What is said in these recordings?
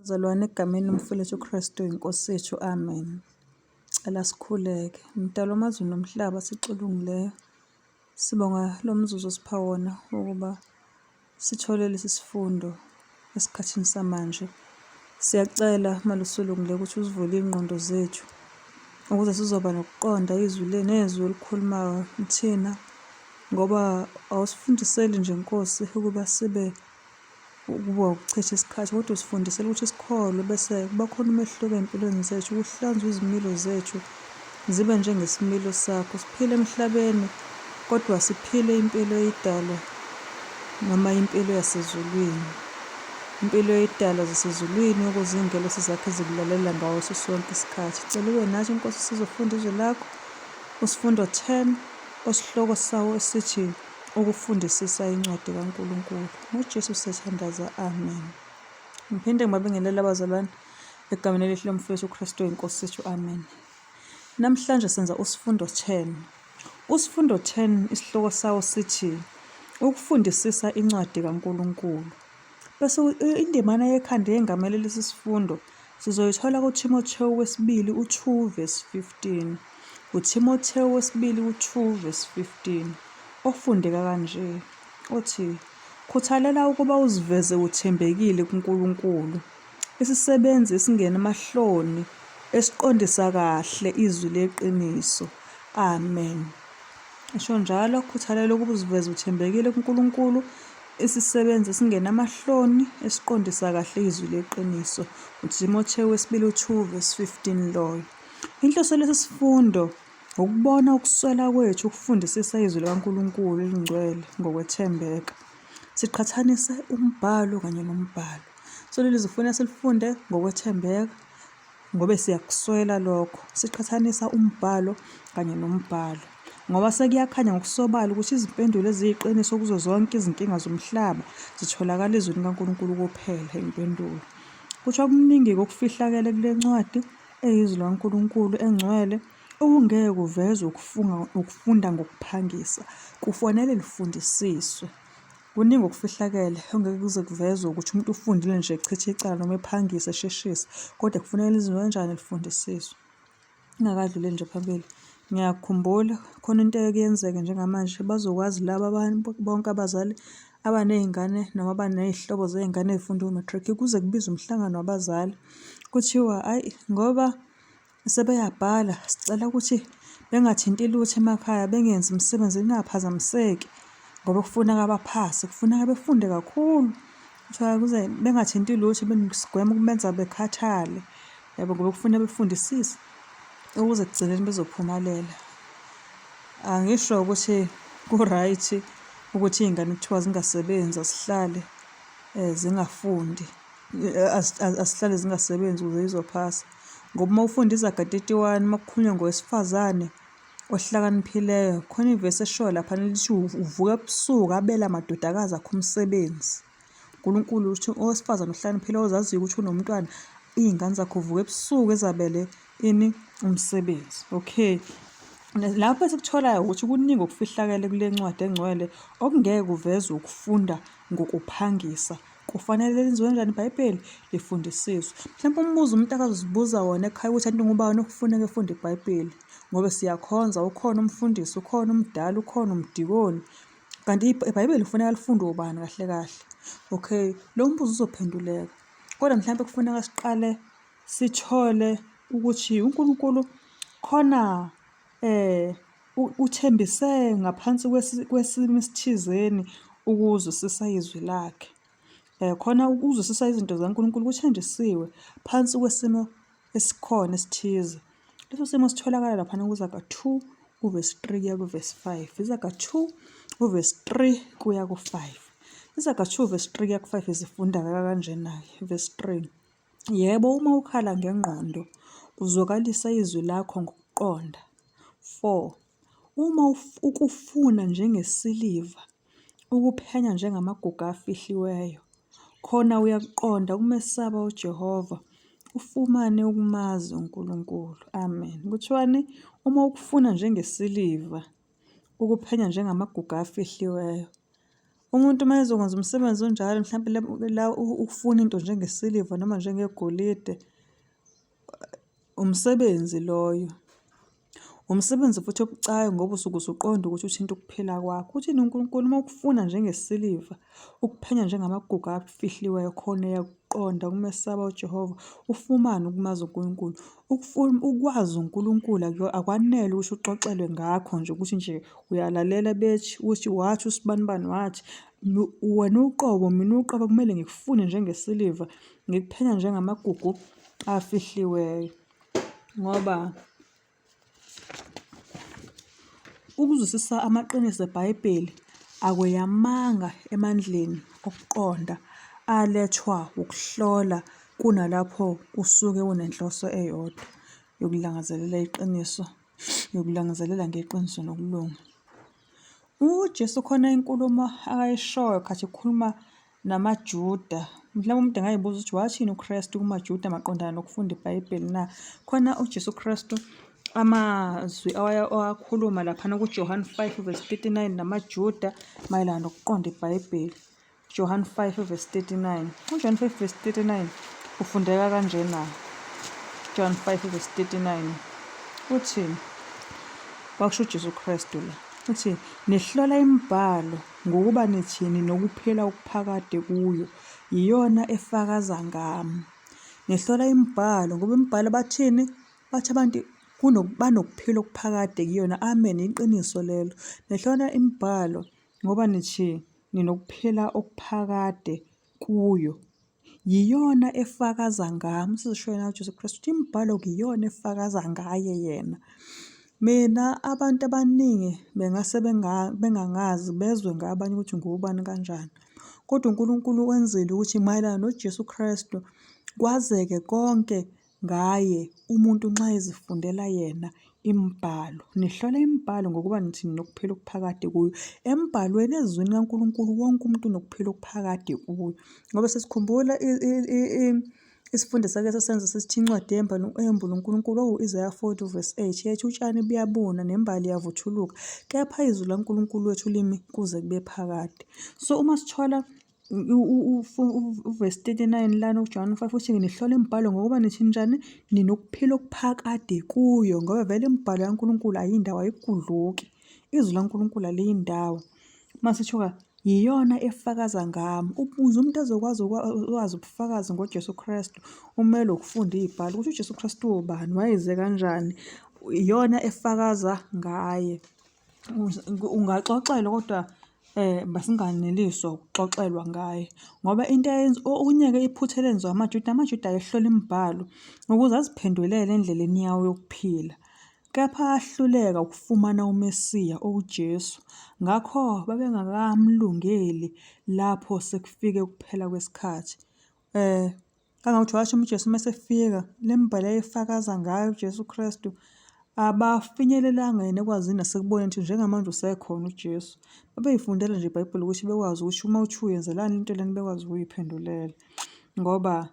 Bazalwane egameni lomfowethu uKristu iNkosi yethu. Amen. Cela sikhuleke. Mdali wamazulu nomhlaba sixolungileyo. Sibonga lo mzuzu osipha wona ukuba sithole lesi sifundo esikhathini samanje. Siyacela malusulungileyo ukuthi usivule iy'ngqondo zethu ukuze sizoba nokuqonda izwi nezwi olikhulumayo thina ngoba awusifundiseli nje Nkosi ukuba sibe ukuba ukuchitha isikhathi kodwa usifundisela ukuthi sikholwe bese kuba khona umehluko ey'mpilweni zethu, kuhlanzwe izimilo zethu zibe njengesimilo sakho. Siphile emhlabeni kodwa siphile impilo eyidalwa noma impilo yasezulwini. Impilo eyidalwa zasezulwini ukuze iy'ngelosi zakho zikulalela ngaso sonke isikhathi. Cela ube nathi Nkosi sizofunda izwi lakho, usifundo 10 osihloko sawo esithi ukufundisisa incwadi kaNkulunkulu. NgoJesu sithandaza, amen. Ngiphinde ngibabingelele abazalwane egameni elihle lomfowethu uKristu inkosi yethu, amen. Namhlanje senza usifundo 10. Usifundo 10 isihloko sawo sithi ukufundisisa incwadi kaNkulunkulu. Bese indimana yekhanda yengamele lesi sifundo sizoyithola kuThimothewu wesibili u-2 verse 15. UThimothewu wesibili u-2 verse 15 ofundeka kanje, othi, Khuthalela ukuba uziveze uthembekile kuNkulunkulu, isisebenzi esingenamahloni esiqondisa kahle izwi leqiniso. Amen. Isho njalo, khuthalela ukuba uziveze uthembekile kuNkulunkulu, isisebenzi esingenamahloni esiqondisa kahle izwi leqiniso. UThimothewu wesibili u-2 verse 15 loyo. Inhloso yalesi sifundo ukubona ukuswela kwethu ukufundisisa izwi likaNkulunkulu elingcwele ngokwethembeka. Siqhathanise umbhalo kanye nombhalo. So leli zifuna silifunde ngokwethembeka ngoba siyakuswela lokho. Siqhathanisa umbhalo kanye nombhalo. Ngoba sekuyakhanya ngokusobala ukuthi izimpendulo eziyiqiniso kuzo zonke izinkinga zomhlaba zitholakala ezwini likaNkulunkulu kuphela impendulo. Kuthiwa kuningi-ke okufihlakele kule ncwadi eyizwi likaNkulunkulu engcwele okungeke kuvezwe ukufunga ukufunda ngokuphangisa. Kufanele lifundisiswe. Kuningi okufihlakele okungeke kuze kuvezwe ukuthi umuntu ufundile nje echitha icala noma ephangisa esheshisa, kodwa kufuneka lizwe kanjani lifundisiswe. Ngingakadluleli nje phambili, ngiyakhumbula khona into eyake yenzeke njengamanje bazokwazi laba abantu bonke abazali abaney'ngane noma abaney'hlobo zey'ngane ey'funda o-matric kuze kubizwe umhlangano wabazali. Kuthiwa hhayi ngoba sebeyabhala sicela ukuthi bengathinti lutho emakhaya, bengenzi imisebenzi ingaphazamiseki ngoba kufuneka baphase, kufuneka befunde kakhulu. Kuthiwa kuze bengathinti lutho sigweme ukubenza bekhathale. Yabo ngoba kufuneka befundisise ukuze ekugcineni bezophumelela. Angisho ukuthi ku-right ukuthi iy'ngane kuthiwa zingasebenzi azihlale zingafundi, azihlale zingasebenzi ukuze zizophasa. Ngoba uma ufunda iZaga 31 uma kukhulunywa ngowesifazane ohlakaniphileyo, khona ivesi eshoyo laphana lithi uvuka ebusuku abele amadodakazi akhe umsebenzi. UNkulunkulu uthi owesifazane ohlakaniphile ozaziyo ukuthi unomntwana, iy'ngane zakhe uvuka ebusuku ezabele ini umsebenzi. Okay. Lapho esikutholayo ukuthi kuningi okufihlakele kule ncwadi engcwele okungeke kuvezwe ukufunda ngokuphangisa. Kufanele lenziwe kanjani iBhayibheli? Lifundisiswe. Mhlawumbe umbuzo umuntu akazozibuza wona ekhaya ukuthi anti ngubani okufuneka efunde iBhayibheli? Ngoba siyakhonza, ukhona umfundisi, ukhona umdala, ukhona umdikoni. Kanti iBhayibheli kufuneka lifundwe ubani kahle kahle? Okay, lo mbuzo uzophenduleka. Kodwa mhlawumbe kufuneka siqale sithole ukuthi uNkulunkulu khona uthembise ngaphansi kwesimo esithizeni ukuzwisisa izwi lakhe. Khona ukuzwisisa izinto zikaNkulunkulu kuthenjisiwe phansi kwesimo esikhona esithize. Leso simo sitholakala laphana kuZaga 2 uvesi 3 kuya kuvesi 5. Izaga 2 uvesi 3 kuya ku-5. Izaga 2 vesi 3 kuya ku-5 zifundeka kanjena-ke. Vesi 3. Yebo, uma ukhala ngengqondo, uzwakalisa izwi lakho ngokuqonda. 4. Uma ukufuna njengesiliva, ukuphenya njengamagugu afihliweyo, khona uyakuqonda ukumesaba uJehova, ufumane ukumazi uNkulunkulu. Amen. Kuthiwani? Uma ukufuna njengesiliva, ukuphenya njengamagugu afihliweyo. Umuntu uma ezokwenza umsebenzi onjalo mhlampe la ukufuna into njengesiliva noma njengegolide, umsebenzi loyo. Umsebenzi futhi obucayi ngoba usuke usuqonda ukuthi uthinta ukuphila kwakho. Uthini uNkulunkulu uma ukufuna njengesiliva, ukuphenya njengamagugu afihliweyo khona uyakuqonda ukumesaba uJehova, ufumane ukumazi uNkulunkulu. Ukwazi uNkulunkulu akwanele ukuthi uxoxelwe ngakho nje ukuthi nje uyalalela bethi uthi wathi usibanibani wathi wena uqobo mina uqobo kumele ngikufune njengesiliva ngikuphenya njengamagugu afihliweyo. Ngoba ukuzwisisa amaqiniso eBhayibheli akweyamanga emandleni okuqonda alethwa ukuhlola kunalapho usuke unenhloso eyodwa yokulangazelela iqiniso, yokulangazelela ngeqiniso nokulunga. UJesu khona inkulumo akayishoyo khathi ekhuluma namaJuda. Mhlawumbe umuntu angayibuza ukuthi wathini uKristu kumaJuda maqondana nokufunda iBhayibheli na? Khona uJesu Kristu amazwi awakhuluma laphana kuJohane 5 verse 39 namaJuda mayelana nokuqonda iBhayibheli. Johane 5 verse 39. UJohn 5 verse 39 ufundeka kanjena. John 5 verse 39 uthi kwakusho uJesu Kristu la. Uthi nihlola imibhalo ngokuba nithini nokuphila okuphakade kuyo iyona efakaza ngami. Nihlola imibhalo ngoba imibhalo bathini? Bathi abantu banokuphila okuphakade kuyona. Amen, iqiniso lelo. Nihlola imibhalo ngoba nithi ninokuphila okuphakade kuyo. Yiyona efakaza ngami. Usizisho yena uJesu Kristu ukuthi imibhalo kuyiyona efakaza ngaye yena. Mina abantu abaningi bengase bengangazi bezwe ngabanye ukuthi ngubani kanjani. Kodwa uNkulunkulu wenzile ukuthi mayelana noJesu Kristu kwazeke konke Ngaye, umuntu nxa ezifundela yena imibhalo. Nihlola imibhalo ngokuba nithi ninokuphila okuphakade kuyo. Embhalweni, ezwini likaNkulunkulu, wonke umuntu unokuphila okuphakade kuyo. Ngoba sesikhumbula isifundo esake sasenza sesithi incwadi eyembula uNkulunkulu owu-Isaya 40 verse 8 yathi utshani buyabuna nembali iyavuthuluka, kepha izwi likaNkulunkulu wethu limi kuze kube phakade. So uma sithola uvesi 39 lana uJohn 5 uthi nihlola imibhalo ngokuba nithi njani ninokuphila okuphakade kuyo ngoba vele imibhalo kaNkulunkulu ayindawo ayigudluki izwi laNkulunkulu aliyindawo masithuka yiyona efakaza ngami ukuze umuntu ezokwazi ukwazi ubufakazi ngoJesu Kristu umele ukufunda izibhalo ukuthi uJesu Kristu ubani wayeze kanjani iyona efakaza ngaye Ungaxoxelwa kodwa masinganeliswa ukuxoxelwa ngaye ngoba into eyenza okunye-ke iphutha elenziwa amaJuda, amaJuda ayehlola imibhalo ukuze aziphendulele endleleni yawo yokuphila. Kepha ahluleka ukufumana uMesiya, owuJesu. Ngakho babengakamlungeli lapho sekufike ukuphela kwesikhathi. Kangangokuthi washo uJesu uma esefika, le mibhalo ayefakaza ngayo uJesu Kristu, abafinyelelanga yena ekwazini nasekuboneni ukuthi njengamanje usekhona uJesu. Babeyifundela nje iBhayibheli ukuthi bekwazi ukuthi uma uthi uyenzelani into lena bekwazi ukuyiphendulela. Ngoba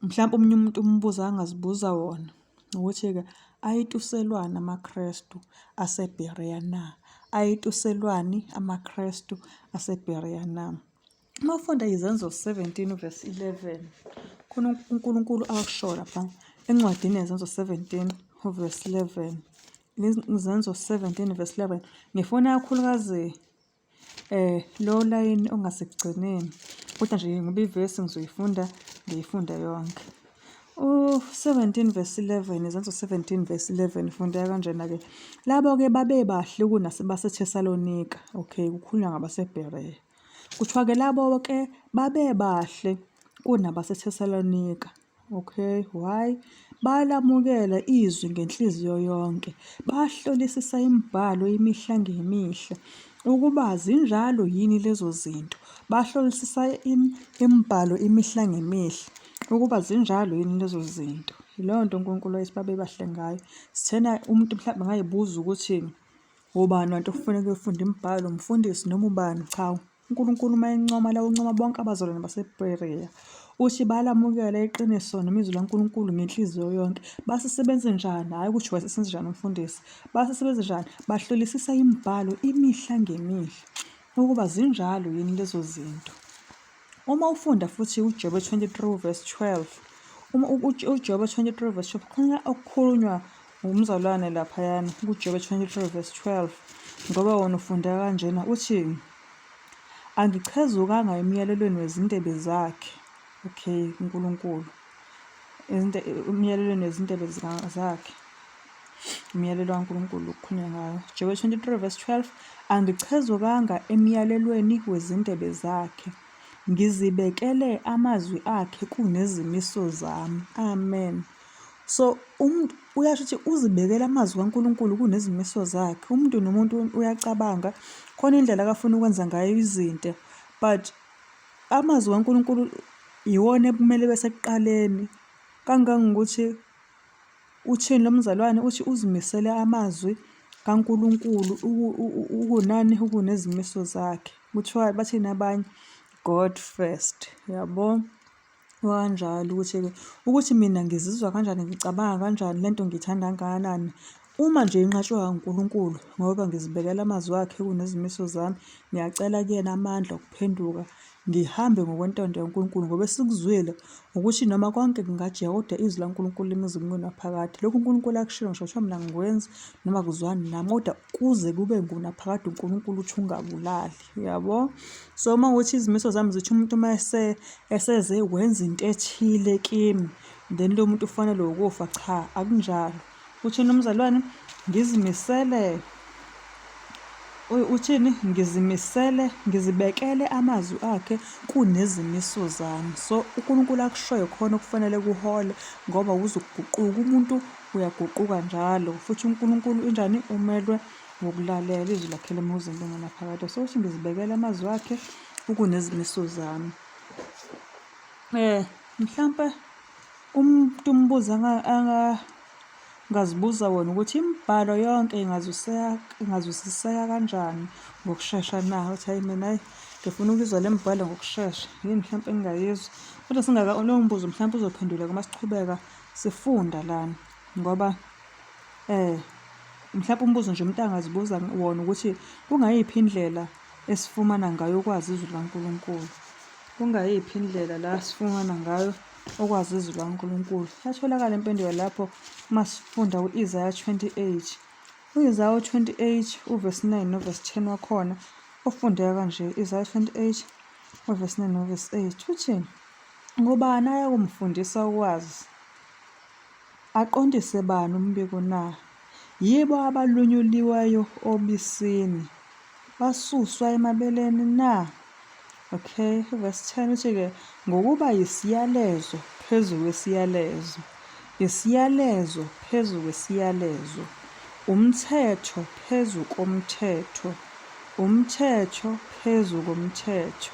mhlampe omunye umuntu umbuzo angazibuza wona ukuthi-ke ayituselwani amaKrestu aseBhereya na? Ayituselwani amaKrestu aseBhereya na? Uma ufunda Izenzo 17 verse 11, khona uNkulunkulu akusho lapha encwadini yeZenzo 17 verse 11. Izenzo 17 verse 11. Ngifuna kakhulukazi lo layini ongasekugcineni. Kodwa nje ngoba ivesi ngizoyifunda ngiyifunda yonke. U-17 verse 11, Izenzo 17 verse 11 fundeka kanjena-ke. Labo-ke babebahle kunasebaseThesalonika. Okay, kukhulunywa ngabaseBhereya. Kuthiwa-ke labo-ke babebahle kunabaseThesalonika. Okay, why? Balamukela izwi ngenhliziyo yonke, bahlolisisa imibhalo imihla ngemihla ukuba zinjalo yini lezo zinto. Bahlolisisa imibhalo imihla ngemihla ukuba zinjalo yini lezo zinto. Yileyo nto uNkulunkulu wayethi babebahle ngayo. Sithena umuntu mhlawumbe angayibuza ukuthi Ubani kanti okufuneka efunde imibhalo, umfundisi noma ubani? Cha, uNkulunkulu uma encoma la uncoma bonke abazalwane baseBereya. Uthi balamukela iqiniso noma izwi laNkulunkulu ngenhliziyo yonke. Basisebenze njani? Hhayi ukuthi wasesenze njani umfundisi. Basisebenze njani? Bahlolisisa imibhalo imihla ngemihla. ukuba zinjalo yini lezo zinto. Uma ufunda futhi uJobe 23 verse 12, uma uJobe 23 verse 12 khona okukhulunywa ngumzalwane laphayana kuJobe 23 verse 12 ngoba wona ufunda kanjena uthi angichezukanga emyalelweni wezindebe zakhe. Okay, uNkulunkulu. Umyalelweni wezindebe zakhe. Umyalelo kaNkulunkulu okukhulunywa ngayo. Jobe 23 verse 12, Angichezukanga emyalelweni wezindebe zakhe. Ngizibekele amazwi akhe kunezimiso zami. Amen. So umuntu uyasho ukuthi uzibekele amazwi kaNkulunkulu kunezimiso zakhe. Umuntu nomuntu uyacabanga khona indlela akafuna ukwenza ngayo izinto but amazwi kaNkulunkulu iwona ekumele besekuqaleni kangangokuthi Uthini lo mzalwane? Uthi uzimisele amazwi kaNkulunkulu ukunani ukunezimiso zakhe. Kuthiwa bathini abanye? God first. Yabo? Kanjalo ukuthi-ke ukuthi mina ngizizwa kanjani, ngicabanga kanjani, lento ngiyithanda kangakanani. Uma nje inqatshwa uNkulunkulu ngoba ngizibekela amazwi akhe kunezimiso zami, ngiyacela kuyena amandla okuphenduka ngihambe ngokwentando kaNkulunkulu ngoba esikuzwile ukuthi noma konke kungajika kodwa izwi laNkulunkulu limize kungunaphakade. Lokhu uNkulunkulu akushilo ngisho kuthiwa mina ngikwenzi noma kuzwani nami kodwa kuze kube ngunaphakade uNkulunkulu uthi ungabulali, uyabo? So uma ukuthi izimiso zami zithi umuntu uma eseze wenza into ethile kimi then lo muntu ufanelwe ukufa, cha akunjalo. Uthini umzalwane? Ngizimisele uthini? Ngizimisele, ngizibekele amazwi akhe kunezimiso zami. So uNkulunkulu akushoyo khona okufanele kuhole ngoba uzokuguquka umuntu uyaguquka njalo futhi uNkulunkulu injani umelwe ngokulalela izwi lakhe limuze naphakade. So uthi ngizibekele amazwi akhe ukunezimiso zami. Mhlampe Umuntu umbuzo angazibuza wona ukuthi imibhalo yonke ingazwisiseka kanjani ngokushesha na? Uthi hhayi mina hhayi ngifuna ukuyizwa le mibhalo ngokushesha, yini mhlampe engingayizwa? Kodwa singaka lowo mbuzo mhlampe uzophenduleka uma siqhubeka sifunda lana ngoba mhlampe umbuzo nje umuntu angazibuza wona ukuthi kungayiphi indlela esifumana ngayo ukwazi izwi likaNkulunkulu? Kungayiphi indlela la sifumana ngayo ukwazi izwi likaNkulunkulu? Iyatholakala impendulo lapho uma sifunda u-Isaya 28. U-Isaya 28 uvesi 9 novesi 10 wakhona ufundeka kanje, Isaya 28 uvesi 9 novesi 8 uthi, Ngubani ayakumfundisa ukwazi? Aqondise bani umbiko na? Yibo abalunyuliweyo obisini, basuswa emabeleni na? Okay, verse 10 uthi-ke ngokuba yisiyalezo phezu kwesiyalezo, isiyalezo phezu kwesiyalezo, umthetho phezu komthetho, umthetho phezu komthetho.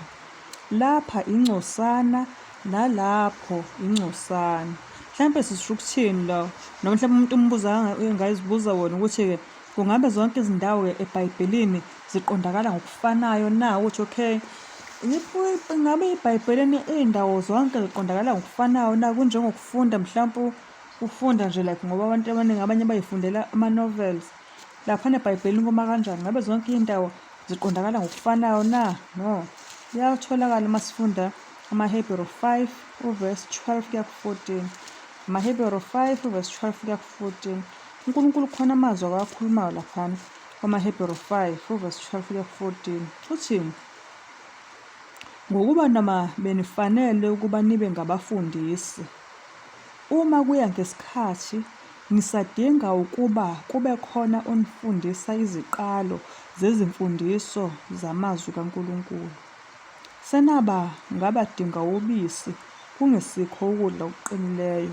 Lapha ingcosana nalapho ingcosana. Mhlampe sisho ukuthini la? Noma mhlampe umuntu umbuza engazibuza wona ukuthi-ke kungabe zonke izindawo-ke eBhayibhelini ziqondakala ngokufanayo na? Ukuthi okay, ngabe iBhayibhelini iy'ndawo zonke ziqondakala ngokufanayo na? Kunjengokufunda mhlampe ufunda nje like ngoba abantu abaningi abanye bayifundela ama-novels. Laphana eBhayibhelini kuma kanjani? Ngabe zonke iy'ndawo ziqondakala ngokufanayo na? No. Kuyatholakala uma sifunda amaHebheru 5 uvesi 12 kuya ku-14. AmaHebheru 5 uvesi 12 kuya ku-14. UNkulunkulu khona amazwi akawakhulumayo laphana kwamaHebheru 5 uvesi 12 kuya ku-14. Uthi, Ngokuba noma benifanele ukuba nibe ngabafundisi, uma kuya ngesikhathi Nisadinga ukuba kubekhona onifundisa iziqalo zezimfundiso zamazwi kaNkulunkulu. Senaba ngabadinga ubisi, kungesikho ukudla okuqinileyo,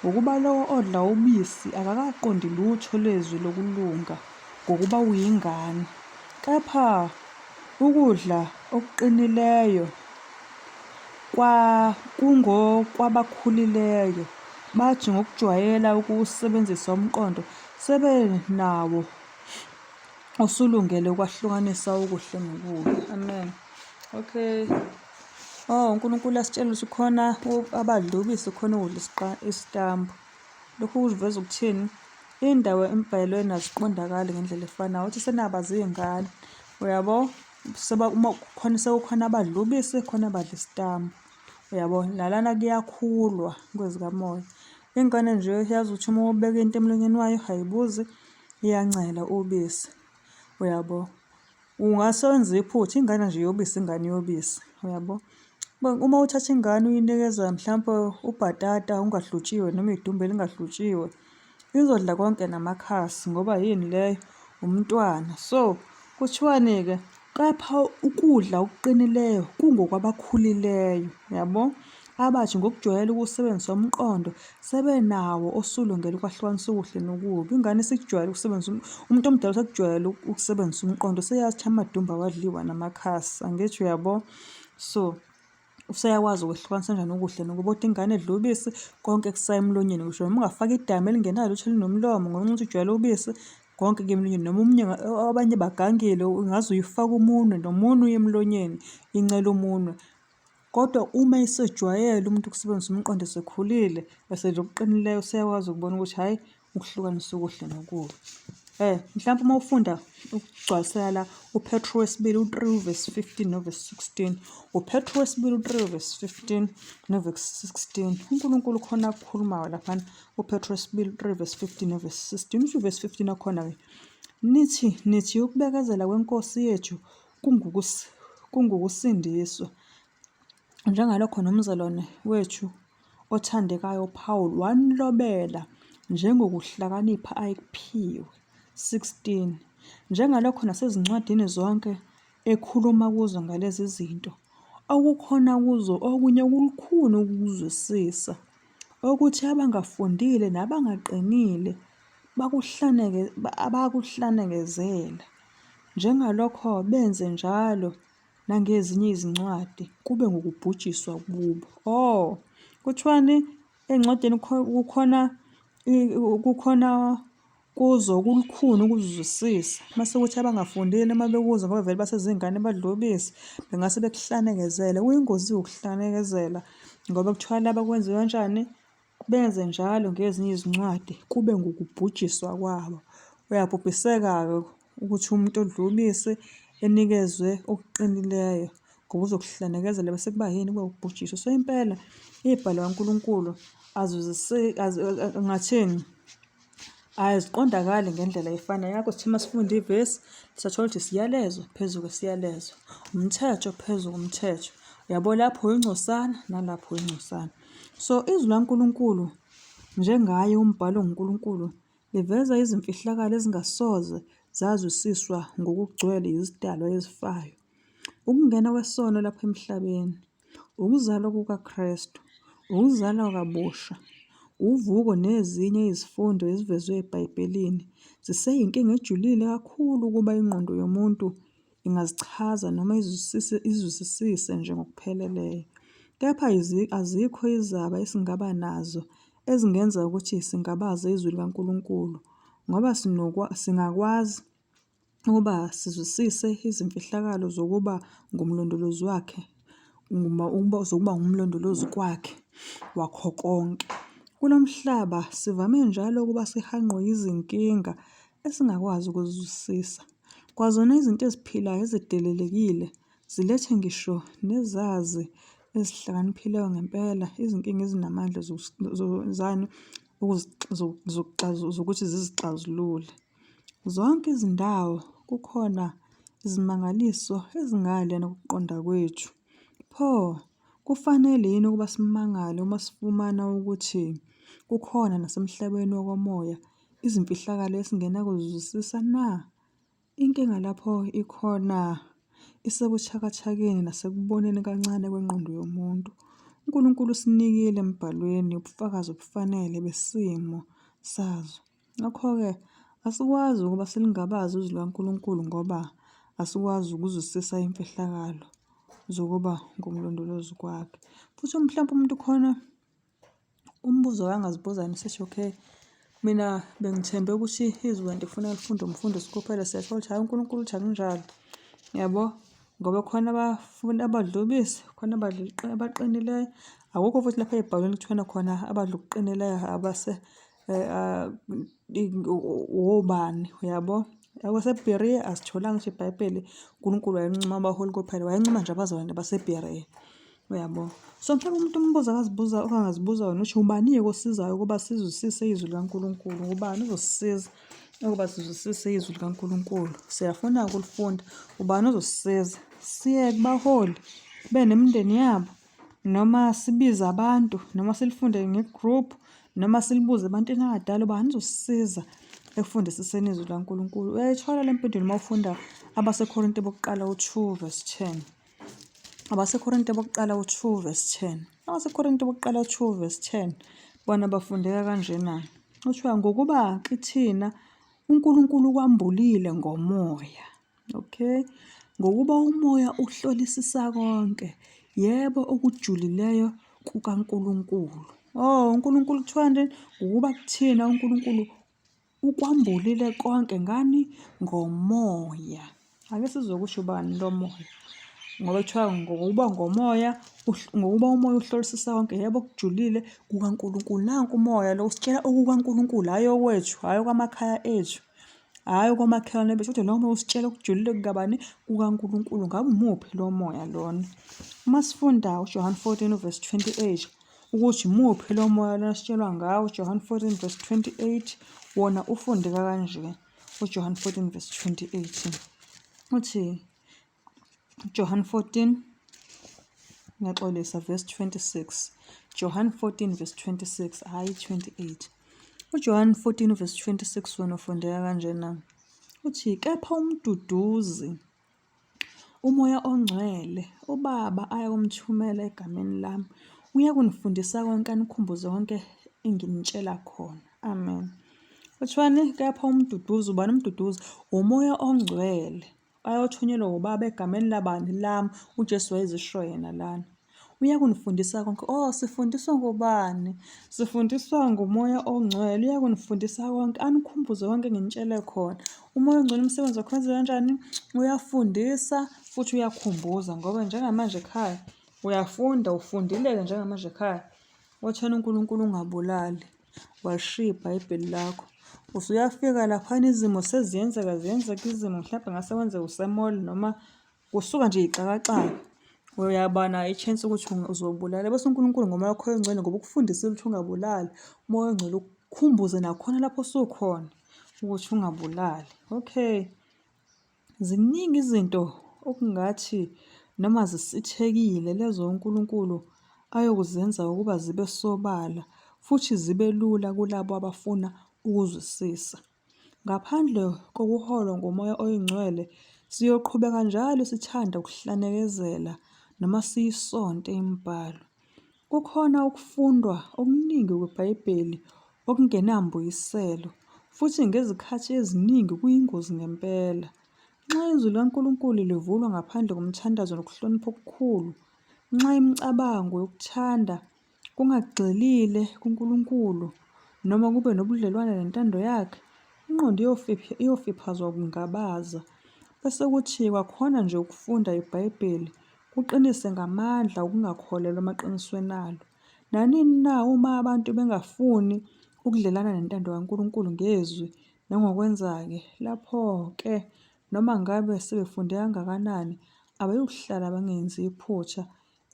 ngokuba lowo odla ubisi akakaqondi lutho lwezwi lokulunga, ngokuba uyingane. Kepha ukudla okuqinileyo kungokwabakhulile, bathi ngokujwayela ukuwusebenzisa umqondo sebenawo usulungele ukwahlukanisa okuhle nokubi. Amen. Okay. Oh, uNkulunkulu asitshela ukuthi khona abadla ubisi khona ukudla isitambu. Lokhu kuveza ukuthini? Indawo embhalweni aziqondakali ngendlela efanayo. Uthi senaba ziyingane. Uyabo? Uma kukhona sekukhona abadla ubisi, khona abadla isitambu. Uyabo? Nalana kuyakhulwa kwezikamoya. Ingane nje yazi ukuthi uma ubeka into emlonyeni wayo ayibuzi, iyancela ubisi. Uyabo? Ungase wenze iphutha, ingane nje yobisi ingane yobisi. Uyabo? Uma uthatha ingane uyinikeza mhlampe ubhatata ungahlutshiwe noma idumbe elingahlutshiwe, izodla konke namakhasi ngoba yini leyo? Umntwana. So, kuthiwani-ke? Kepha ukudla okuqinileyo kungokwabakhulileyo, yabo? Abathi ngokujwayela ukusebenzisa umqondo sebenawo osulungele ukwahlukanisa okuhle nokubi. Ingane isikujwayele ukusebenzisa umuntu omdala usekujwayele ukusebenzisa umqondo, useyazi ukuthi amadumbe awadliwa namakhasi, angithi uyabo? So, useyakwazi ukwehlukanisa kanjani okuhle nokubi. Kodwa ingane edla ubisi konke kusaya emlonyeni ngisho noma ungafaka idamu elingenalo lutho elinomlomo ngenxa yokuthi ujwayele ubisi konke kuya emlonyeni. Noma omunye abanye bagangile ungaze uyifake umunwe nomunwe uye emlonyeni incele umunwe. Kodwa uma esejwayele umuntu ukusebenzisa umqondo esekhulile esedla okuqinileyo useyakwazi ukubona ukuthi hhayi ukuhlukanisa okuhle nokubi. Mhlawumbe uma ufunda ukugcwalisela la uPetru wesibili u-3 verse 15 no-verse 16. UPetru wesibili u-3 verse 15 no-verse 16. UNkulunkulu khona akukhulumayo laphana uPetru wesibili u-3 verse 15 no-verse 16. Usho uverse 15 akhona-ke. Nithi nithi ukubekezela kweNkosi yethu kungukusindiswa. Njengalokho nomzalwane wethu othandekayo uPawulu wanilobela njengokuhlakanipha ayekuphiwe. 16 Njengalokho nasezincwadini zonke ekhuluma kuzo ngalezi zinto, okukhona kuzo okunye okulukhuni ukukuzwisisa, okuthi abangafundile nabangaqinile bakuhlanekezela. Njengalokho benze njalo nangezinye izincwadi kube ngukubhujiswa kubo. Oh, kuthiwani encwadini kukhona kukhona kuzo kulukhuni ukuzwisisa. Mase kuthi abangafundile uma bekuzwa ngoba vele basezingane badla ubisi bengase bekuhlanekezele. Kuyingozi ukuhlanekezela ngoba kuthiwa laba kwenziwa kanjani? Benze njalo ngezinye izincwadi kube ngukubhujiswa kwabo. Uyabhubhiseka-ke ukuthi umuntu odla ubisi enikezwe okuqinileyo ngoba uzokuhlanekezela bese kuba yini? Kube ukubhujiswa. So impela iy'bhalo kaNkulunkulu ngathini? Aziqondakali ngendlela efanayo. Yingakho sithe uma sifunda ivesi sathola ukuthi isiyalezo phezu kwesiyalezo, umthetho phezu komthetho. Uyabo lapho uyingcosana nalapho uyingcosana. So izwi laNkulunkulu njengaye umbhalo onguNkulunkulu liveza izimfihlakalo ezingasoze zazwisiswa ngokugcwele yizidalwa ezifayo. Ukungena kwesono lapha emhlabeni. Ukuzalwa kukaKristu, ukuzalwa kabusha, uvuko nezinye izifundo ezivezwe eBhayibhelini ziseyinkinga ejulile kakhulu ukuba ingqondo yomuntu ingazichaza noma izwisisise nje ngokupheleleyo. Kepha azikho izaba esingaba nazo ezingenza ukuthi singabaze izwi likaNkulunkulu ngoba singakwazi ukuba sizwisise izimfihlakalo zokuba ngumlondolozi wakhe, zokuba ngumlondolozi kwakhe wakho konke. Kulo mhlaba sivame njalo ukuba sihanqwe yizinkinga esingakwazi ukuzizwisisa. Kwazona izinto eziphilayo ezidelelekile zilethe ngisho nezazi ezihlakaniphileyo ngempela izinkinga ezinamandla zani zokuthi zizixazulule. Zonke izindawo kukhona izimangaliso ezingale nokuqonda kwethu. Pho, kufanele yini ukuba simangale uma sifumana ukuthi kukhona nasemhlabeni wokomoya izimfihlakalo esingenakuzizwisisa na? Inkinga lapho ikhona isebuthakathakeni nasekuboneni kancane kwengqondo yomuntu. UNkulunkulu usinikile emBhalweni ubufakazi obufanele besimo sazo. Ngakho-ke, asikwazi ukuba silingabaze izwi likaNkulunkulu ngoba asikwazi ukuzwisisa imfihlakalo zokuba ngumlondolozi kwakhe. Futhi mhlawumpe umuntu khona umbuzo angazibuza yena usethi okay, mina bengithembe ukuthi izwi kanti kufuneka lifundwe umfundisi kuphela, siyathola ukuthi hhayi uNkulunkulu uthi akunjalo, yabo. Ngoba khona abafuna abadla ubisi, khona abadla abaqinileyo. Akukho futhi lapha ey'bhalweni kuthiwa khona abadla okuqinileyo abase obani, uyabo? AbaseBheriya asitholanga ngisho iBhayibheli, uNkulunkulu wayencoma abaholi kuphela, wayencoma nje abazalwane baseBheriya. Uyabo? So mhlawumbe umuntu umbuzo akazibuza okangazibuza wona ukuthi ubani-ke osizayo ukuba sizwisise izwi likaNkulunkulu? Ngubani ozosisiza ukuba sizwisise izwi likaNkulunkulu? Siyafuna ukulifunda. Ubani ozosisiza? Siye kubaholi benemindeni yabo noma sibize abantu noma silifunde nge-group noma silibuze ebantwini abadala ubani uzosisiza ekufundisiseni izwi likaNkulunkulu. Uyayithola le mpendulo uma ufunda abaseKorinte bokuqala u-2 verse 10. AbaseKorinte bokuqala u-2 verse 10. AbaseKorinte bokuqala 2 verse 10 bona bafundeka kanjena. Kuthiwa ngokuba kithina uNkulunkulu kwambulile ngomoya. Okay? Ngokuba umoya uhlolisisa konke, yebo okujulileyo kukaNkulunkulu. Oh, uNkulunkulu kuthiwa nje ngokuba kuthina uNkulunkulu Ukwambulile konke ngani? Ngomoya. Ake sizwe kusho ubani lo moya. Ngoba kuthiwa ngokuba ngomoya, ngokuba umoya uhlolisisa konke, yebo okujulile kukaNkulunkulu. Nanku umoya lo usitshela okukaNkulunkulu, hhayi okwethu, hhayi okwamakhaya ethu, hhayi okwamakhelwane bethu, kodwa lo moya usitshela okujulile kukabani? KukaNkulunkulu. Ngabe umuphi lo moya lona? Uma sifunda uJohane 14 uvesi 28 ukuthi imuphi lo moya lona sitshelwa ngawo uJohane 14 verse 28 wona ufundeka kanje uJohane 14 verse 28 uthi John 14 ngiyaxolisa verse 26 John 14 verse 26 hhayi 28 uJohn 14 verse 26 wona ufundeka kanjena uthi kepha umduduzi UMoya oNgcwele, uBaba ayakumthumela egameni lami, uyakunifundisa konke, anikhumbuze konke enginitshela khona. Amen. Kuthiwani? Kepha umduduzi, ubani umduduzi? UMoya oNgcwele ayothunyelwa uBaba egameni labani? Lami. UJesu wayezisho yena lana. Uyakunifundisa konke. Oh, sifundiswa ngubani? Sifundiswa nguMoya oNgcwele. Uyakunifundisa konke, anikhumbuze konke enginitshele khona. UMoya oNgcwele umsebenzi wakhe wenza kanjani? Uyafundisa futhi uyakhumbuza ngoba njengamanje ekhaya uyafunda, ufundile-ke njengamanje ekhaya. Wathena uNkulunkulu ungabulali, walishiya iBhayibheli lakho. Usuyafika laphana izimo seziyenzeka ziyenzeka izimo mhlawumbe ngase kwenzeka use-mall noma Kusuka nje ixakaxaka uyaba nayo i-chance ukuthi uzobulala bese uNkulunkulu ngomoya wakho oyingcwele ngoba ukufundisile ukuthi ungabulali, umoya oyingcwele ukukhumbuze nakhona lapho osukhona ukuthi ungabulali. Okay, ziningi izinto okungathi noma zisithekile lezo uNkulunkulu ayokuzenza ukuba zibe sobala futhi zibe lula kulabo abafuna ukuzwisisa. Ngaphandle kokuholwa nguMoya oyiNgcwele, siyoqhubeka njalo sithanda ukuhlanekezela noma siyisonte imiBhalo. Kukhona ukufundwa okuningi kweBhayibheli okungenambuyiselo, futhi ngezikhathi eziningi kuyingozi ngempela. Nxa iZwi likaNkulunkulu livulwa ngaphandle komthandazo nokuhlonipha okukhulu, nxa imicabango yokuthanda kungagxilile kuNkulunkulu noma kube nobudlelwane nentando yakhe, ingqondo iyofiphazwa ukungabaza. Bese kuthi kwakhona nje ukufunda iBhayibheli kuqinise ngamandla ukungakholelwa emaqinisweni alo. Nanini na uma abantu bengafuni ukudlelana nentando kaNkulunkulu ngezwi nangokwenza-ke, lapho-ke noma ngabe sebefunde kangakanani, abayukuhlala bangenzi iphutha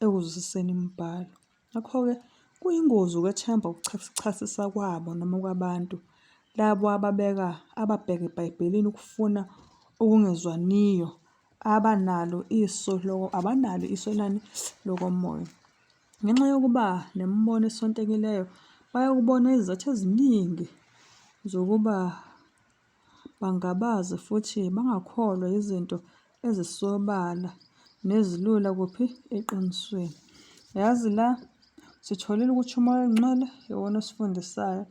ekuzwisiseni imiBhalo. Ngakho-ke, kuyingozi ukwethemba ukuchasisa kwabo noma kwabantu, labo ababeka ababheka eBhayibhelini ukufuna okungezwaniyo, abanalo iso abanalo iso lani lokomoya. Ngenxa yokuba nemibono esontekileyo, bayakubona izizathu eziningi zokuba bangabaze futhi bangakholwa yizinto ezisobala nezilula kuphi eqinisweni. Yazi la sitholile ukuthi uMoya oNgcwele iwona osifundisayo,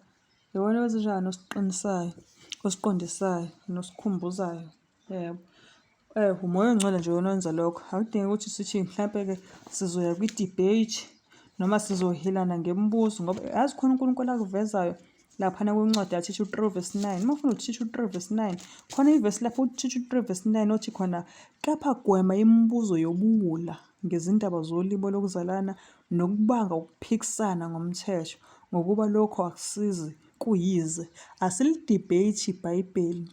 iwona owenzenjani osiqinisayo, osiqondisayo nosikhumbuzayo. Yebo. Umoya ongcwele nje wona owenza lokho. Akudingeki ukuthi sithi mhlampe-ke sizoya kwi-debate noma sizohilana ngemibuzo ngoba yazi khona uNkulunkulu akuvezayo laphana kwincwadi yaThithu 3 verse 9. Uma ufunda uThithu 3 verse 9, khona ivesi lapho uThithu 3 verse 9 othi khona kepha gwema imibuzo yobuwula ngezindaba zolibo lokuzalana nokubanga ukuphikisana ngomthetho ngokuba lokho akusizi kuyize. Asilidebate iBhayibheli.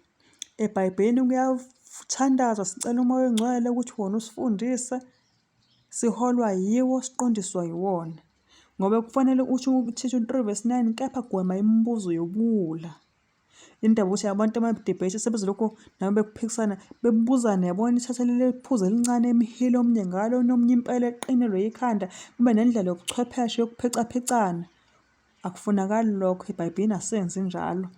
EBhayibhelini kuyathandazwa sicela uMoya oNgcwele ukuthi wona usifundise, siholwa yiwo, siqondiswa yiwona. Ngoba kufanele usho uThithu 3 verse 9, kepha gwema imibuzo yobuwula. Indaba ukuthi abantu ama-debate sebezolokhu nabo bekuphikisana bebuzana yabona ithatha leli phuzu elincane emhile omunye ngalo nomunye impela eqinelwe yikhanda kube nendlela yobuchwepheshe yokuphicaphicana. Akufunakali lokho, eBhayibhelini asenzi njalo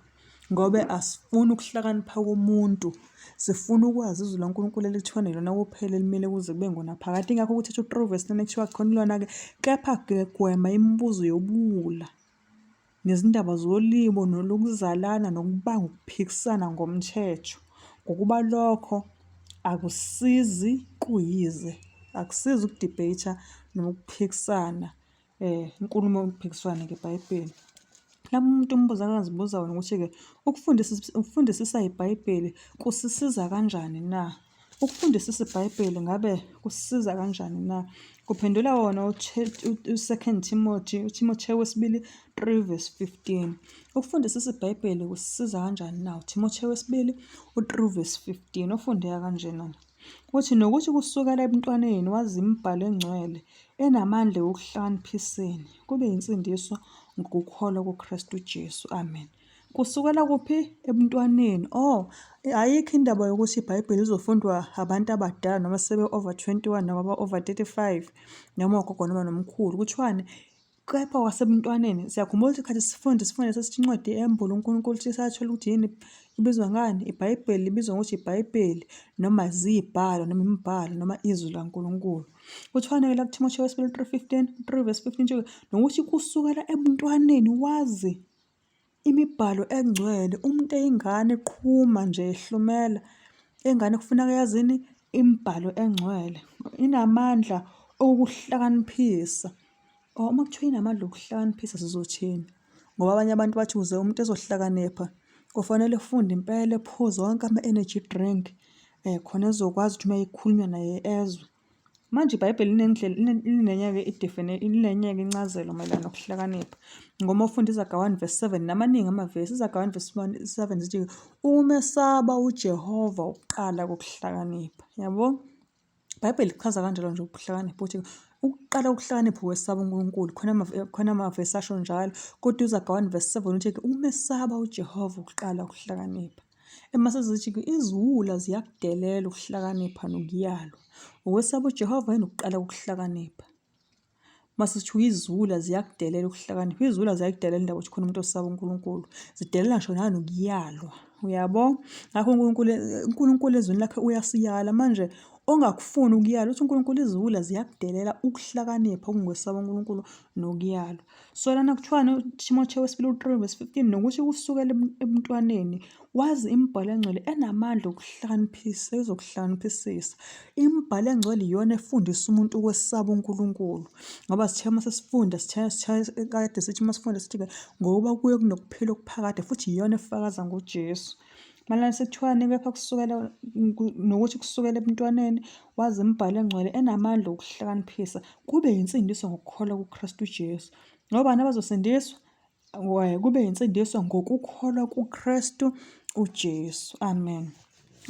ngoba asifuni ukuhlakanipha komuntu, sifuna ukwazi izwi laNkulunkulu elithiwa nelona kuphela elimele kuze kube ngunaphakade. Ingakho kuthetha u-3 verse 9 kuthiwa khona ilona-ke, kepha gwema imibuzo yobuwula nezindaba zolimo nolokuzalana nokubanga ukuphikisana ngomthetho, ngokuba lokho akusizi kuyize. Akusizi uku-debate-a noma ukuphikisana inkulumo mpikiswano ngeBhayibheli. Lapho umuntu umbuzo angazibuza wona ukuthi-ke ukufundisisa iBhayibheli kusisiza kanjani na? Ukufundisisa iBhayibheli ngabe kusisiza kanjani na? Kuphendula wona u-Second Timothy, uThimothewu wesibili 3 verse 15. Ukufundisisa iBhayibheli kusisiza kanjani na? UThimothewu wesibili u-3 verse 15 ofundeka kanjena. Uthi nokuthi kusukela ebuntwaneni wazi imibhalo engcwele enamandla ekuhlakaniphiseni, kube yinsindiso ngokukholwa kuKristu Jesu. Amen. Kusukela kuphi? Ebuntwaneni. Oh, ayikho indaba yokuthi iBhayibheli lizofundwa abantu abadala noma sebe over 21 noma aba-over 35 noma ogogo noma nomkhulu. Kuthiwani? Kepha kwasebuntwaneni, siyakhumbula ukuthi khathi sifunda sifunda sesithi incwadi yembulo uNkulunkulu ukuthi sathola ukuthi yini ibizwa ngani? IBhayibheli libizwa ngokuthi iBhayibheli noma ziyibhalo noma imibhalo noma izwi likaNkulunkulu. Kuthiwani-ke la kuThimothewu wesibili 3:15, 3 verse 15 nje nokuthi kusukela ebuntwaneni wazi imibhalo engcwele, umuntu eyingane eqhuma nje ehlumela, ingane kufuneka yazini imibhalo engcwele, inamandla okukuhlakaniphisa. Oh, uma kuthiwa inamandla okuhlakaniphisa sizothini? Ngoba abanye abantu bathi ukuze umuntu ezohlakanipha kufanele efunde impela ephuze wonke ama-energy drink khona ezokwazi ukuthi uma ekhulunywa naye ezwe. Manje iBhayibheli linendlela linenye-ke linenye-ke incazelo mayelana nokuhlakanipha. Ngoba ufunda iZaga 1 verse 7 namaningi amavesi, iZaga 1 verse 7 zithi ukumesaba uJehova ukuqala kokuhlakanipha. Yabo? IBhayibheli lichaza kanjalo nje ukuhlakanipha ukuthi ukuqala ukuhlakanipha ukwesaba uNkulunkulu. Khona khona amavesi asho njalo. Kodwa uZaga 1 verse 7 uthi ukumesaba uJehova ukuqala ukuhlakanipha. Emase zithi iziwula ziyakudelela ukuhlakanipha nokuyalwa. Ukwesaba uJehova yini ukuqala kokuhlakanipha? Mase kuthiwa iziwula ziyakudelela ukuhlakanipha. Iziwula ziyakudelela indaba ukuthi khona umuntu osaba uNkulunkulu. Zidelela ngisho nanokuyalwa. Uyabo? Ngakho uNkulunkulu uNkulunkulu ezwini lakhe uyasiyala. Manje ongakufuni ukuyalwa uthi uNkulunkulu iziwula ziyakudelela ukuhlakanipha okungokwesaba uNkulunkulu nokuyalwa. So lana kuthiwani uThimothewu wesibili u-3 verse 15 nokuthi kusukela ebuntwaneni wazi imibhalo engcwele enamandla okuhlakaniphisa ezokuhlakaniphisisa. Imibhalo engcwele iyona efundisa umuntu ukwesaba uNkulunkulu. Ngoba sithe uma sesifunda sithe sithe kade sithi uma sifunda sithi-ke ngokuba kuye kunokuphila okuphakade futhi iyona efakaza ngoJesu. Malana sekuthiwani kepha kusukela nokuthi kusukela ebuntwaneni wazi imibhalo engcwele enamandla okuhlakaniphisa kube yinsindiso ngokukholwa kuKristu Jesu. Ngobani abazosindiswa? Kube yinsindiso ngokukholwa kuKristu uJesu. Amen.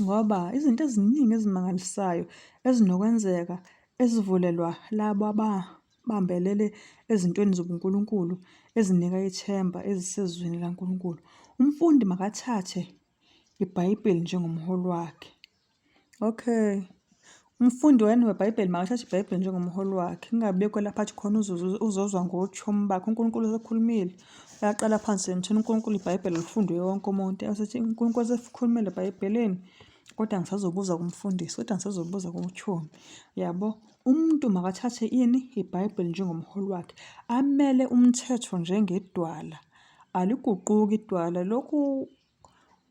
Ngoba izinto eziningi ezimangalisayo ezinokwenzeka ezivulelwa labo ababambelele ezintweni zobuNkulunkulu ezinika ithemba ezisezwini likaNkulunkulu. Umfundi makathathe iBhayibheli njengomholi wakhe. Okay. Umfundi wena weBhayibheli makathathe iBhayibheli njengomholi wakhe. Kungabikho lapho athi khona uzozwa ngochomi bakhe. UNkulunkulu usekhulumile. Uyaqala phansi emthini uNkulunkulu iBhayibheli lifundwe wonke umuntu. Esethi uNkulunkulu usekhulumile eBhayibhelini. Kodwa ngisazobuza kumfundisi, kodwa ngisazobuza kumchomi. Yabo? Umuntu makathathe ini? IBhayibheli njengomholi wakhe. Amele umthetho njengedwala. Aliguquki idwala. Lokhu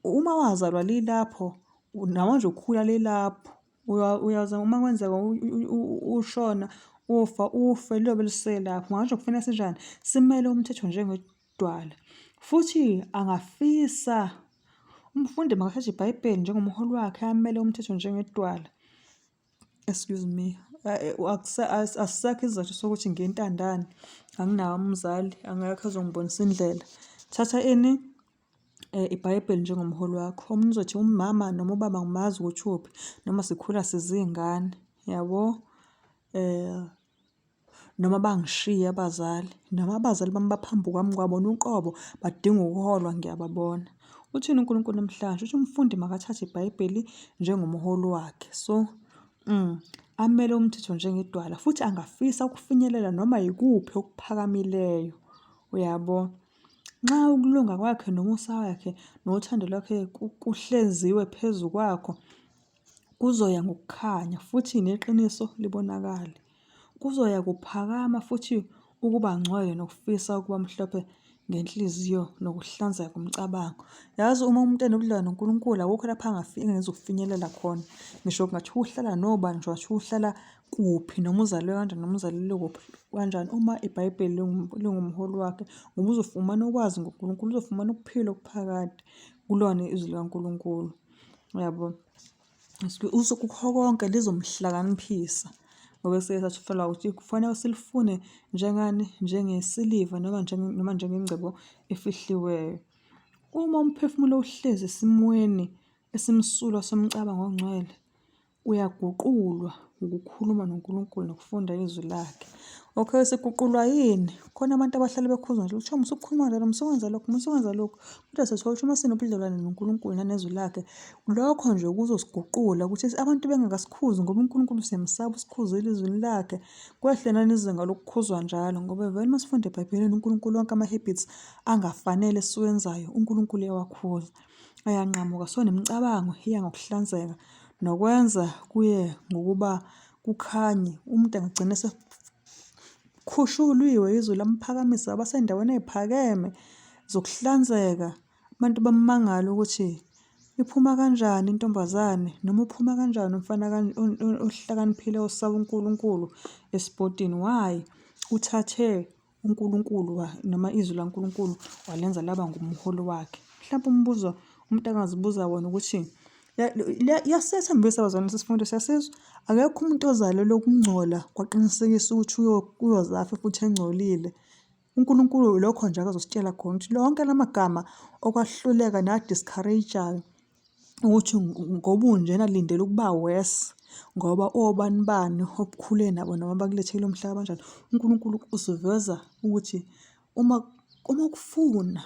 Uma wazalwa lilapho, namanje ukhula lilapho. Uyaze uma kwenzeka ushona, ufa, ufe liyobe liselapho. Ngasho kufanele sinjani? Simele umthetho njengedwala. Futhi angafisa umfundi makathathe iBhayibheli njengomholi wakhe amele umthetho njengedwala. Excuse me, asisekho isizathu sokuthi ngiyintandane, anginaye umzali, angekho ozongibonisa indlela. Thatha ini? iBhayibheli njengomholi wakho. Omunye uzothi umama noma ubaba angimazi ukuthi uphi noma sikhula sizingane, yabo? Noma bangishiya abazali, noma abazali bami baphambi kwami kwabona uqobo badinga ukuholwa ngiyababona. Uthini uNkulunkulu namhlanje? Uthi umfundi makathathe iBhayibheli njengomholi wakhe. So, amele umthetho njengedwala futhi angafisa ukufinyelela noma yikuphi okuphakamileyo. Uyabo? Nxa ukulunga kwakhe nomusa wakhe nothando lwakhe kuhleziwe phezu kwakho, kuzoya ngokukhanya futhi neqiniso libonakale. Kuzoya kuphakama futhi ukuba ngcwele nokufisa ukuba mhlophe ngenhliziyo nokuhlanzeka komcabango. Yazi uma umuntu enobudlelwane noNkulunkulu akukho lapho angafika engezukufinyelela khona. Ngisho kungathiwa uhlala nobani, ngisho kungathiwa uhlala kuphi noma uzalwe kanjani noma uzalelwe kuphi kanjani, uma iBhayibheli lingumholi wakhe ngoba uzofumana ukwazi ngoNkulunkulu, uzofumana ukuphila okuphakade kulona izwi likaNkulunkulu. Uyabo? Kukho konke lizomhlakaniphisa ngoba esike sathola ukuthi kufanele silifune njengani? Njengesiliva noma noma njengengcebo efihliweyo. Uma umphefumulo uhlezi esimweni esimsulwa somcabango ongcwele, uyaguqulwa ukukhuluma noNkulunkulu nokufunda izwi lakhe. Okay, siguqulwa yini? Khona abantu abahlale bekhuzwa nje ukuthi musa ukukhuluma kanjalo, musa ukwenza lokhu, musa ukwenza lokhu. Kodwa sithola ukuthi uma sinobudlelwane noNkulunkulu nanezwi lakhe, lokho nje kuzosiguqula ukuthi abantu bengakasikhuzi ngoba uNkulunkulu siyamsaba usikhuzile ezwini lakhe. Kwehle nanizinga lokukhuzwa njalo ngoba vele uma sifunda eBhayibhelini uNkulunkulu wonke ama-habits angafanele esiwenzayo uNkulunkulu uyawakhuza. Ayanqamuka so nemicabango iya ngokuhlanzeka nokwenza kuye ngokuba kukhanye umuntu angagcina esekhushuliwe izwi lamphakamisa waba sendaweni ey'phakeme zokuhlanzeka. Abantu bamangale ukuthi iphuma kanjani intombazane noma uphuma kanjani umfana ohlakaniphile osaba uNkulunkulu esipotini, why? Uthathe uNkulunkulu noma izwi likaNkulunkulu walenza laba ngumholi wakhe. Mhlawumpe umbuzo umuntu angazibuza wona ukuthi yasethembisa bazalwane lesi sifundo siyasizwa, akekho umuntu ozalelwe ukungcola kwaqinisekisa ukuthi uyoze afe futhi engcolile. UNkulunkulu lokho nje akazositshela khona ukuthi lonke lamagama okwahluleka na-discourage-ayo ukuthi ngoba unjena lindela ukuba worse ngoba obani bani obukhule nabo noma bakulethe kulo mhlaba kanjani. UNkulunkulu usiveza ukuthi uma uma ukufuna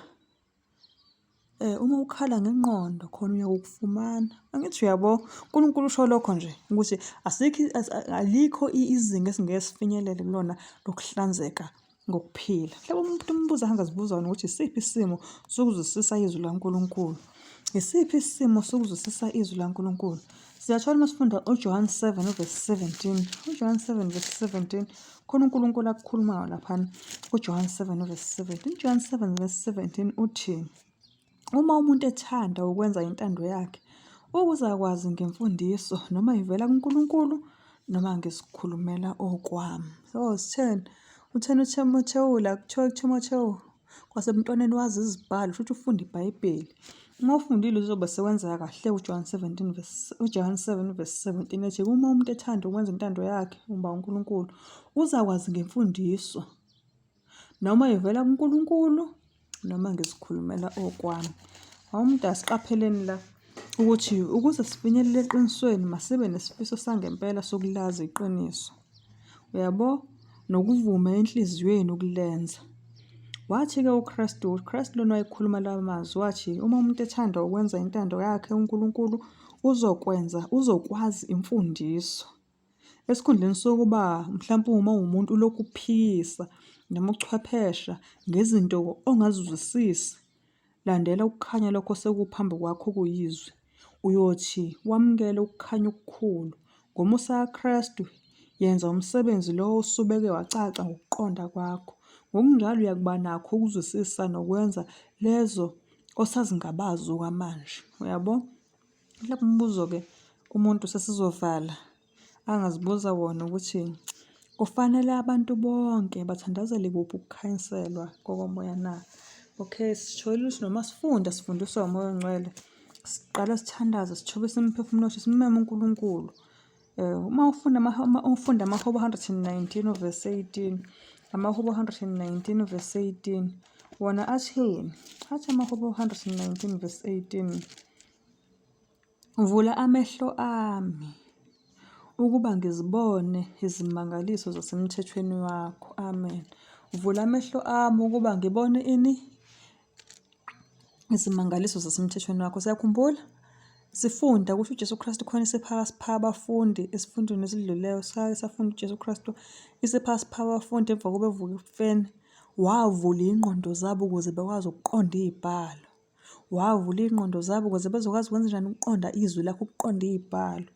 uma ukhala ngengqondo khona uyakufumana. Angithi uyabo? UNkulunkulu usho lokho nje ukuthi asikho alikho izinga esingeke sifinyelele kulona lokuhlanzeka ngokuphila. Mhlawumbe umuntu umbuzo angazibuza wona ukuthi isiphi isimo sokuzwisisa izwi likaNkulunkulu. Isiphi isimo sokuzwisisa izwi likaNkulunkulu? Siyathola uma sifunda uJohn 7 uverse 17. UJohn 7 verse 17 khona uNkulunkulu akukhulumayo laphana kuJohn 7 uverse 17. UJohn 7 verse 17 uthi uma umuntu ethanda ukwenza intando yakhe ukuzakwazi ngemfundiso noma ivela kuNkulunkulu noma ngizikhulumela okwami. So sitheni? Utheni uThimothewu la kuthiwa kuThimothewu kwasebuntwaneni wazi izibhalo futhi ufunda iBhayibheli. Uma ufundile uzobe sewenzeka kahle uJohn 17 verse uJohn 7 verse 17 ethi uma umuntu ethanda ukwenza intando yakhe uba uNkulunkulu uzakwazi ngemfundiso noma ivela kuNkulunkulu noma ngizikhulumela okwami. Hawu umuntu asiqapheleni la ukuthi ukuze sifinyelele eqinisweni masibe nesifiso sangempela sokulazi iqiniso. Uyabo? Nokuvuma enhliziyweni ukulenza. Wathi-ke uKristu, uKristu lona wayekhuluma lawa mazwi, wathi uma umuntu ethanda ukwenza intando yakhe uNkulunkulu uzokwenza, uzokwazi imfundiso. Esikhundleni sokuba mhlampe uma uwumuntu ulokhu uphikisa noma uchwephesha ngezinto ongazizwisisi, landela ukukhanya lokho osekuphambi kwakho okuyizwi. Uyothi wamukele ukukhanya okukhulu. Ngomusa kaKristu, yenza umsebenzi lowo osubeke wacaca ngokuqonda kwakho. Ngokunjalo uyakuba nakho ukuzwisisa nokwenza lezo osazingabaza okwamanje. Uyabo? Mhlawumbe umbuzo-ke umuntu sesizovala angazibuza wona ukuthi kufanele abantu bonke bathandazele kuphi ukukhanyiselwa kokomoya na? Okay, sitholile ukuthi noma sifunda sifundiswa umoya ongcwele, siqale sithandaze, sithobise imiphefumulo yethu, simeme uNkulunkulu. Uma ufunda uma ufunda amaHubo 119 uvesi 18, Amahubo 119 verse 18. Wona athini? Athi amahubo 119 verse 18. Vula amehlo ami ukuba ngizibone izimangaliso zasemthethweni wakho. Amen. Vula amehlo ami ukuba ngibone ini? Izimangaliso zasemthethweni wakho. Siyakhumbula sifunda ukuthi uJesu Kristu khona isipha sipha abafundi esifundweni esidluleyo sake safunda uJesu Kristu isipha sipha abafundi emva kokuba evuka ekufeni wavula ingqondo zabo ukuze bekwazi ukuqonda iy'bhalo. Wavula iy'ngqondo zabo ukuze bezokwazi ukwenza njani ukuqonda izwi lakho, ukuqonda iy'bhalo.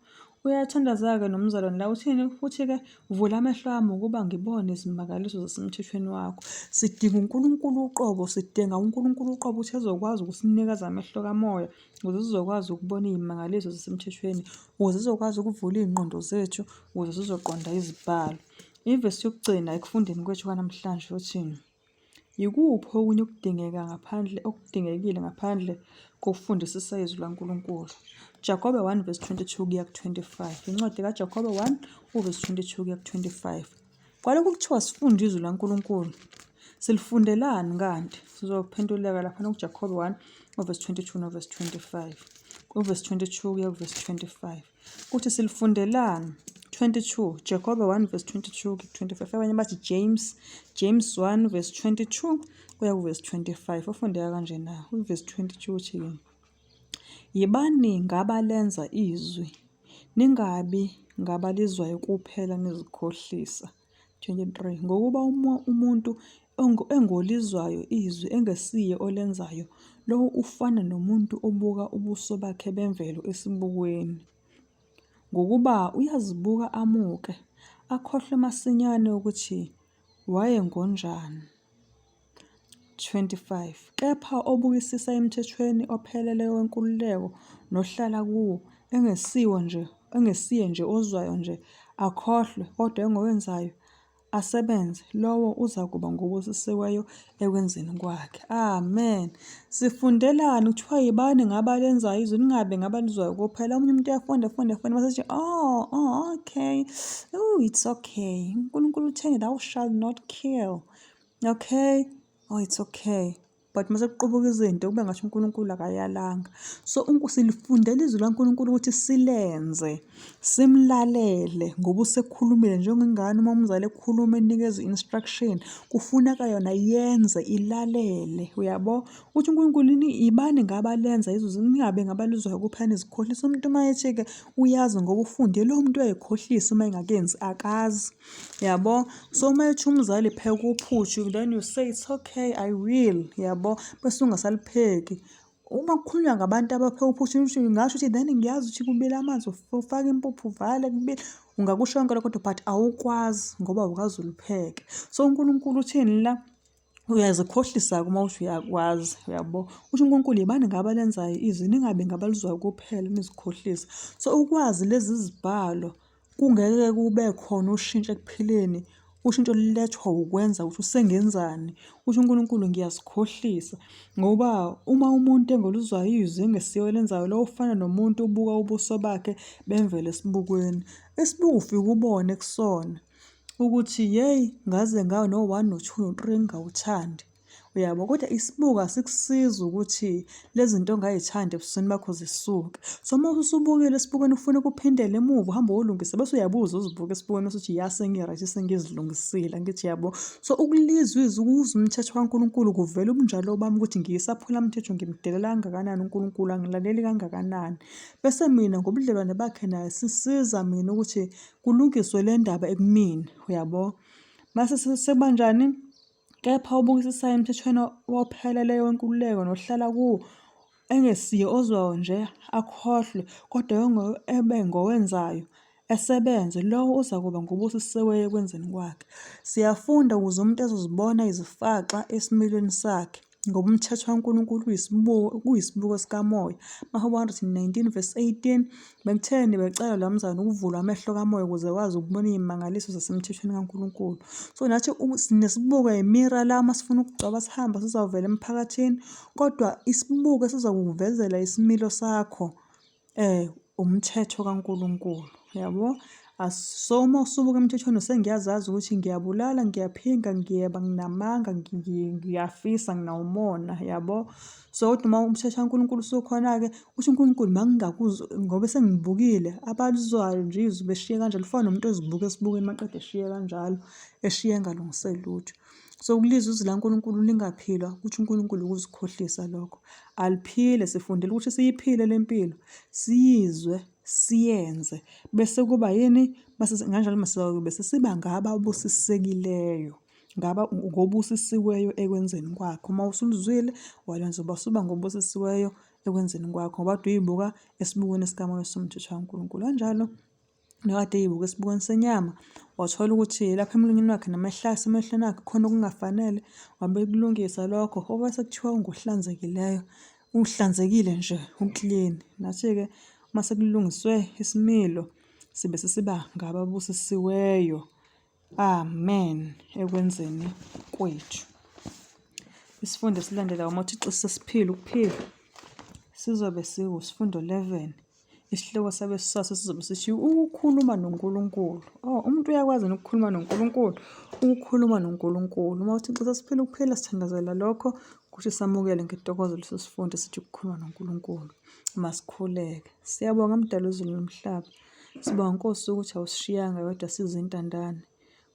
Uyathandaza-ke nomzalwane la uthini? Uthi-ke vula amehlo ami ukuba ngibone izimangaliso zasemthethweni wakho. Sidinga uNkulunkulu uqobo, sidinga uNkulunkulu uqobo ukuthi ezokwazi ukusinikeza amehlo kamoya ukuze sizokwazi ukubona iy'mangaliso zasemthethweni, ukuze sizokwazi ukuvula iy'ngqondo zethu, ukuze sizoqonda izibhalo. Ivesi yokugcina ekufundeni kwethu kwanamhlanje uthini? Yikuphi okunye okudingeka ngaphandle okudingekile ngaphandle kokufundisisa izwi likaNkulunkulu? Jakobe 1 verse 22 kuya ku-25. Incwadi kaJakobe 1 uverse 22 kuya ku-25. Kwalokhu kuthiwa sifunde izwi likaNkulunkulu. Silifundelani kanti? Sizophenduleka lapha kuJakobe 1 uverse 22 noverse 25. Uverse 22 kuya kuverse 25. Uthi silifundelani? 22 Jakobe 1 verse 22 25 abanye bathi James James 1 verse 22 kuya ku verse 25 ufundeka kanje na u verse 22 uthi ke Yibani ngabalenza izwi ningabi ngabalizwayo kuphela nizikhohlisa 23 Ngokuba umuntu engolizwayo izwi engesiye olenzayo, lowo ufana nomuntu obuka ubuso bakhe bemvelo esibukweni. Ngokuba uyazibuka amuke, akhohlwe masinyane ukuthi wayengonjani. 25 kepha obukisisa emthethweni ophelele wenkululeko nohlala kuwo, engesiwo nje, engesiye nje ozwayo nje akhohlwe, kodwa engowenzayo, asebenze, lowo uzakuba ngobusisiweyo ekwenzeni kwakhe. Amen. Sifundelani? Kuthiwa yibani ngabalenzayo izwi, ningabe ngabalizwayo kuphela. Omunye umuntu uyafunda, afunde, afunde, mase ethi, oh, oh, okay. Oh, it's okay. UNkulunkulu utheni, thou shalt not kill. Okay, oh it's okay. But mase kuqubuka izinto kube ngathi uNkulunkulu akayalanga. So silifundela izwi laNkulunkulu ukuthi silenze, simlalele ngoba usekhulumile njengengane uma umzali ekhuluma enikeza i-instruction kufuneka yona yenze ilalele uyabo. Uthi uNkulunkulu ibani ngabalenza izwi ningabe ngabalizwayo kuphela nizikhohlisa. Umuntu uma ethi-ke uyazi ngoba ufunde lowo muntu uyayikhohlisa uma engakenzi akazi. Yabo? So uma ethi umzali pheka uphuthu then you say it's okay I will, yabo? Bese ungasalipheki. Uma kukhulunywa ngabantu abapheka uphuthu ngingasho ukuthi then ngiyazi ukuthi kubila amanzi ufake impuphu uvale kubile. Ungakusho konke lokho but awukwazi ngoba awukaze ulupheke. So uNkulunkulu uthini la? Uyazikhohlisa-ke uma uthi uyakwazi, uyabo. Uthi uNkulunkulu yibani ngabalenzayo izwi, ningabi ngabalizwayo kuphela nizikhohlisa. So ukwazi lezi zibhalo kungeke kube khona ushintsho ekuphileni, ushintsho lulethwa ukwenza ukuthi usengenzani. Usho uNkulunkulu ngiyazikhohlisa ngoba uma umuntu engoluzwayo izwi engesiyo elenzayo lowo ufana nomuntu obuka ubuso bakhe bemvelo esibukweni. Isibuko ufike ubone kusona ukuthi yeyi ngaze no-one, no-two, no-three ngingawuthandi. Uyabo? Kodwa isibuko asikusizi ukuthi lezi zinto ongayithandi ebusweni bakho zisuke. So uma usubukile esibukweni ufuna ukuphindela emuva uhambe uyolungisa bese uyabuza uzibuka esibukweni usuthi ya sengi-right sengizilungisile angithi yabo. So ukulizwa izwi ukuzwa umthetho kaNkulunkulu kuvela ubunjalo bami ukuthi ngiyisaphula mthetho ngimdelela kangakanani uNkulunkulu angilaleli kangakanani. Bese mina ngobudlelwane bakhe naye sisiza mina ukuthi kulungiswe le ndaba ekumina uyabo. Mase sekubanjani? Kepha obukisisayo emthethweni opheleleyo wenkululeko nohlala kuwo, engesiye ozwayo nje akhohlwe, kodwa ebe ngowenzayo, esebenze, lowo uzakuba ngobusisiweyo ekwenzeni kwakhe. Siyafunda ukuze umuntu ezozibona izifaxa esimilweni sakhe. Ngoba umthetho kaNkulunkulu uyisibuko sikamoya. Amahubo 119 verse 18 Bekutheni becela lo mzalwane ukuvula amehlo kamoya ukuze wazi ukubona iy'mangaliso zasemthethweni kaNkulunkulu. So nathi sinesibuko imira la uma sifuna ukugcoba sihambe sizawuvela emphakathini, kodwa isibuko esizokuvezela isimilo sakho umthetho kaNkulunkulu, yabo? So uma usubuka emthethweni sengiyazazi ukuthi ngiyabulala, ngiyaphinga, ngiyeba, nginamanga, ngiyafisa, nginawumona, yabo. So kodwa uma umthetho kaNkulunkulu usukhona-ke, uthi uNkulunkulu mangingakuzwa ngoba sengibukile, abalizwayo nje izwi beshiye kanjalo, kufana nomuntu ozibuka esibukweni maqede eshiye kanjalo, eshiye engalungise lutho. So ukulizwa izwi likaNkulunkulu lingaphilwa kutho uNkulunkulu ukuzikhohlisa lokho. Aliphile, sifundile ukuthi siyiphile le mpilo, siyizwe, siyenze bese kuba yini? Mase kanjalo masiyobe sesiba ngababusisekileyo, ngaba ngobusisiweyo ekwenzeni kwakhe. Uma usuluzwile walwenza uba usuba ngobusisiweyo ekwenzeni kwakho ngoba kade uyibuka esibukweni sikamoya somthetho kaNkulunkulu. Kanjalo nokade eyibuka esibukweni senyama wathola ukuthi lapha emlonyeni wakhe noma ehlase emehlweni akhe khona okungafanele, wabe ekulungisa lokho obese kuthiwa ungohlanzekileyo, uhlanzekile nje u-clean. Nathi-ke uma sekulungiswe isimilo sibe sesiba ngababusisiweyo. Amen ekwenzeni kwethu. Isifundo esilandelayo uma uThixo sesiphila ukuphila sizobe siwusifundo 11. Isihloko sabe saso sizobe sithi ukukhuluma noNkulunkulu. Oh, umuntu uyakwazi yini ukukhuluma noNkulunkulu? Ukukhuluma noNkulunkulu. Uma uThixo sesiphila ukuphila sithandazela lokho ukuthi samukele ngentokozo leso sifundo sithi ukukhuluma noNkulunkulu. Masikhuleke. Siyabonga Mdali wezulu nomhlaba. Sibonga Nkosi ukuthi awusishiyanga wedwa sizintandane,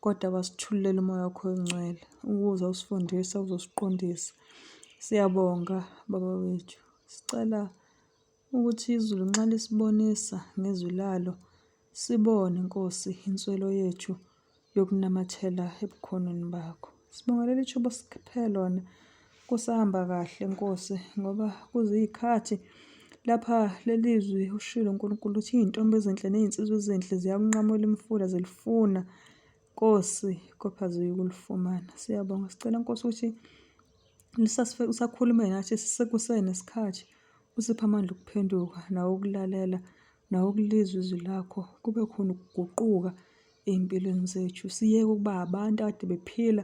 kodwa wasithululela umoya wakho oyingcwele ukuze usifundise, uzosiqondisa. Siyabonga Baba wethu. Sicela ukuthi izulu nxa lisibonisa ngezwi lalo, sibone Nkosi inswelo yethu yokunamathela ebukhoneni bakho. Sibonga leli thuba osiphe lona kusahamba kahle Nkosi ngoba kuziyikhathi lapha leli zwi ushilo uNkulunkulu ukuthi iy'ntombi ezinhle ney'nsizwa ezinhle ziyakunqamula imifula zilifuna Nkosi kodwa aziyikulifumana. Siyabonga, sicela Nkosi ukuthi usakhulume nathi sisekusenesikhathi usiphe amandla okuphenduka nawokulalela nawokulizwa izwi lakho kube khona ukuguquka ey'mpilweni zethu. Siyeke ukuba abantu akade bephila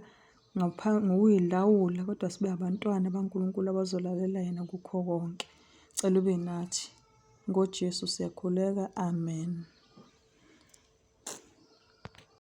ngokuy'lawula kodwa sibe abantwana baNkulunkulu abazolalela yena kukho konke. Cela ube nathi. NgoJesu siyakhuleka, amen.